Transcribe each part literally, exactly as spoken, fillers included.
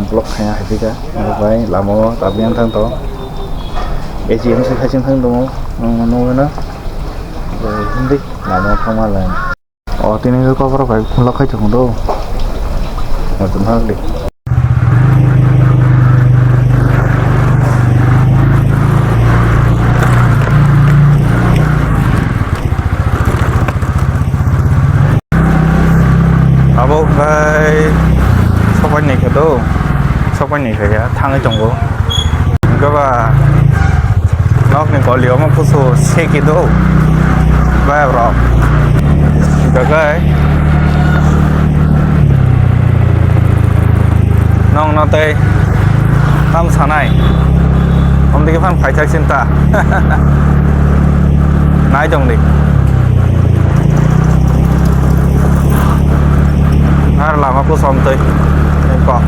Vlog khaina hai phika, bai lama o tabuk yang thang to. A G M C khai sing thang tongo, ang nugwi na. Bai hindi, lama o thangma lai. O tini kokborok bai vlog khai tongo do. Nokni hwnli. Abo khai sopai ni khe do, sopai ni khe ya thangwi tongo. Hwnkhe ba nokni goli omo kusu seki do, bai rok. Hwnkhe nokno tei tam sanai, omdigi phan phaithak sinta. Nai tong di. Ar lama kusom twi. Ko.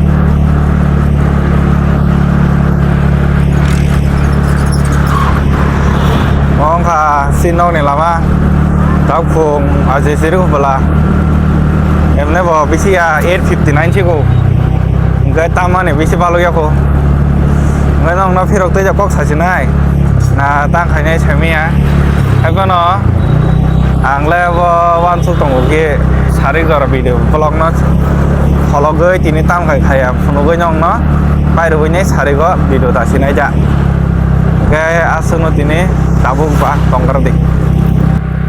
Wngkha si nokni lama. Takhung aje siri bwla. Emne bo bisi ya eight fifty nine sigo. Hwnkhe tamani bisi balukya kho. Hwnkhe nokno phirok twijak kok sasinai. Na tang khainai saimanya. Haiphano ang le bo uansuk tongo khe sari jora video vlog no khologwi tini tang khai khaya phunugwi nokno pairwgwi nai sari go video dasinai da. Hwnkhe aswkno tini tabuk ba tongkar di.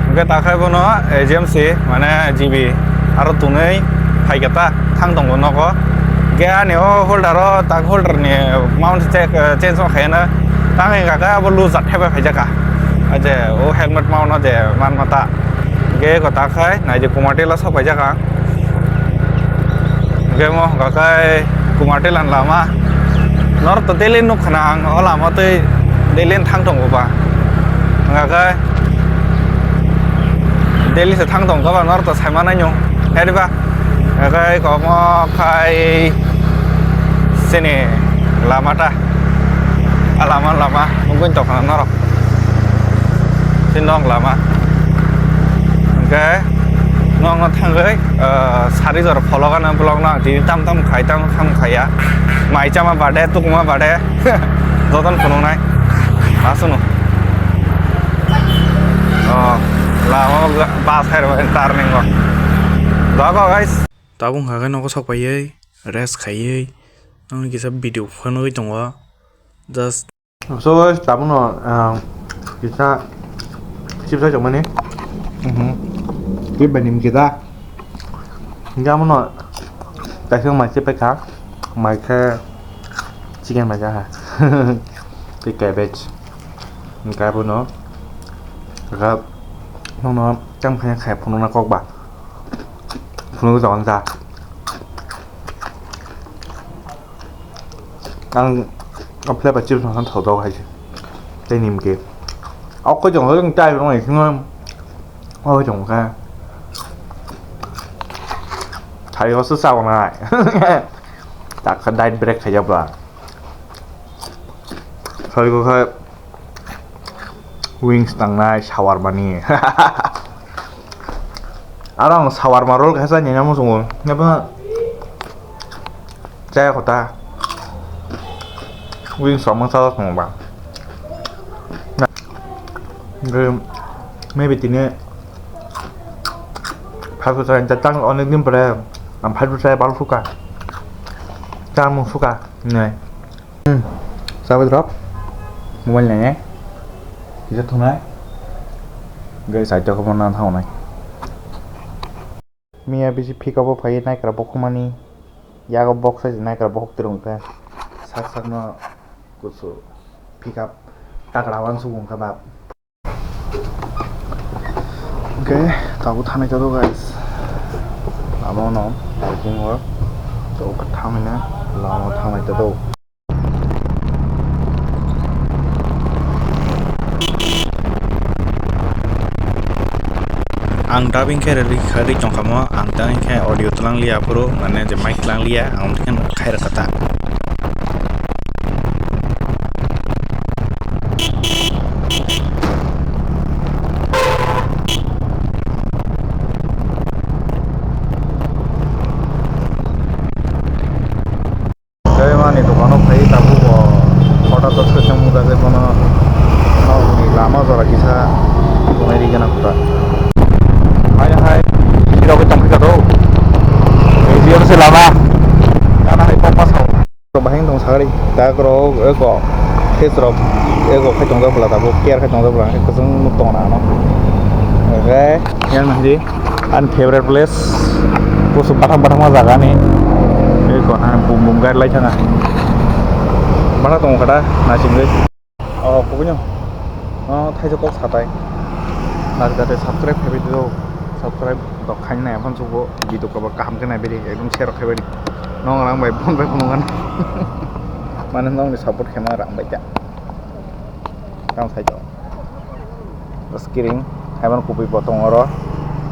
Hwnkhe takhai bono A G M C mane G B aro tunui phaikha ta. Thang tongo nogo. Hwnkhe ani o holder o tak holder ni mount check, eh, change ma khaina. Tang hwnkha khe abo loose jat thaibai phaijakha. Aje o helmet mount no je man mata. Hwnkhe eko takhai naidi Kumartila sok phaijakha. Hwnkhe mo hwnkha khe Kumartila ni lama. Norok to daily nukha na ang o lama twi daily thang tongo ba. Hwnkha khe daily se thang tongo ba norok to saima nai nung. Hwnkhe ba. Hwnkhe komo khai chini lama ta. A lama lama nugwi tongkha norok. Chini nok lama. Hwnkhe nokno thangwi, ah, sari jora pholok ano vlog no ang tini tam tam khai tam tam khaiya. Mai chama bade, tukuma bade. Jotono phunuknai. Aswkno. Oh, lama o bus hai rw turning o. Dogo guys. Tabuk hwnkha khe nogo sok paiwi rest khaiwi nokni kisa video phunugwi tongo. Just. So guys, tabukno, ah, kisa chips hai tongmani. Mhm. Chips bai nim kita. Hingke amono kaisa mai chips paikha. Mai khe chicken bai jaha. Tei cabbage. Hingke abono. Kha nono tang phai khai phunukna kok ba. Phunuk jawan ja. Ang o flavor chips no thok thok hai se. Tei nimki. O koi jong jong chai rong ai sing o jong kha. Thai o sa sa nai. Tak kha diet break khai jabla. Thai ko kha. Wings tangnai shawarma ni. Aro ang shawarma roll kaisa nina muchungo. Nabo chaya kota. Wings rok mangsa tongo ba. Maybe tini fast food chaya tang onek din pore ang fast food chaya bal suka. Chamung suka nai. Hmm. Sabai drop. Mobile nai. Kisa thunai. Guys, aito ko mona thaunai. Miya bisi pick up o phai naikra bokhokmani. Yago box sai naikra bokhok tirung khe. Sak sak no kusu pick up takra wan sukung khe bab. Hwnkhe tabuk thanai tado guys. Lama no parking o tabuk thangnai na lama thangnai tado. Ang dubbing khe rwgwi kha rwgwi tongkha mo, ang tang khe audio twlang liya aphuru mane je mic twlang liya ang khe khai rwkha ta. Lama. Kana hai pok pasao. Bahai tong sagari. Dak rok eko. Tes rok eko khai tong jak bwla tabuk. Care khai tong jak bwla. Hai kwchwng nuk tong na ano. Oke. Yang nang di. Ani favorite place. Kusu bathang bathang ma jaga ni. Eko na bum bum gari lai thanga. Mana tong kada nasing deh. Oh, kubunyo. Oh, thaisa kok satai. Nar jate subscribe khabai do. Subscribe dok khaina nai aphano chugo video kobo kaham khe nai beri ekdom share khabai. Nong rang bai bon bai phunukgan. Mane nongni support khaima rang bai ta. Tang sai to. Skiring haiban kubui bo tong oro.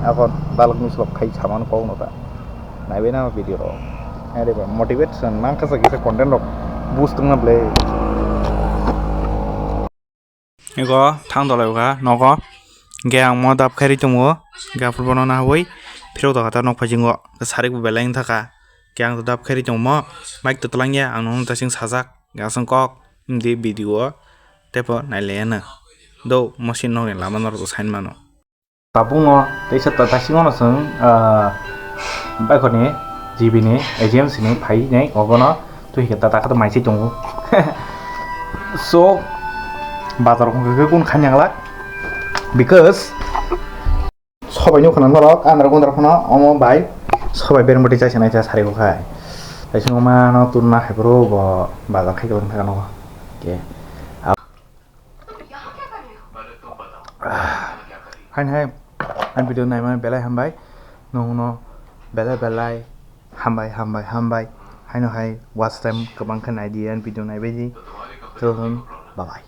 Aphon dalok ni slok khai saman kok no ta. Naibai nang video rok. Are ba motivation mang kha sa kisa content rok boost wngna ble. Ego thang dolai uga nogo. Ge ang mo dap khairi tongo. Ge aphuru bono nahawi phirok doga ta nok phaijingo. Sarik bo belai wngthaka. Ge ang dap khairi tongmo. Mic to twlangya ang nono tasing sajak. Ge aswng kok wngdi video o. Tepo nailaiano. Do mosin nokni lama norok sain mano. Tabukno teisa ta-, tasingono chwng, ah, baikhorni G B ni agency ni phainai obono twi hwnkhe ta takha maisai tongo. So bazar hwnkhe kun khanyanglak because sobai nukho na norok andra gundra phano omo bai sobai bereng bwtwi chaisa naisa sari khai. Taisingo mano turna hai bro bo bazar khai kwlwng thangano. Okay. Haino hai, ani video naimani belai hambai, nongno belai belai hambai, hambai, hambai. Haino hai watch time kwbang khe naidi ani video naibaidi. Till then, bye bye.